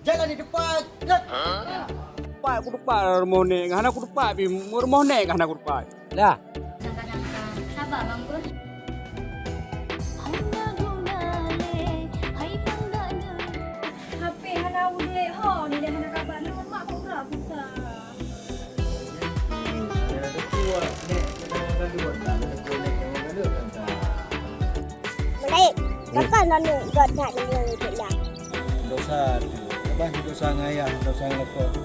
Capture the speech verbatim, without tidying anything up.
Jalan di depan. Tepat aku tepat rumoh nek, hana aku tepat pi rumoh nek, hana aku tepat. Lah. Sangka-sangka. Sabar, Bang Bun. Hana guna lé, hai pandangan. H P hana udép, ho, ni dah hana kabar, ni mak kok gerak susah. Mulai, kapan nanu buat nak nunggu dia? Dosa tu. Abah dosa ngayah, dosa ngelakon.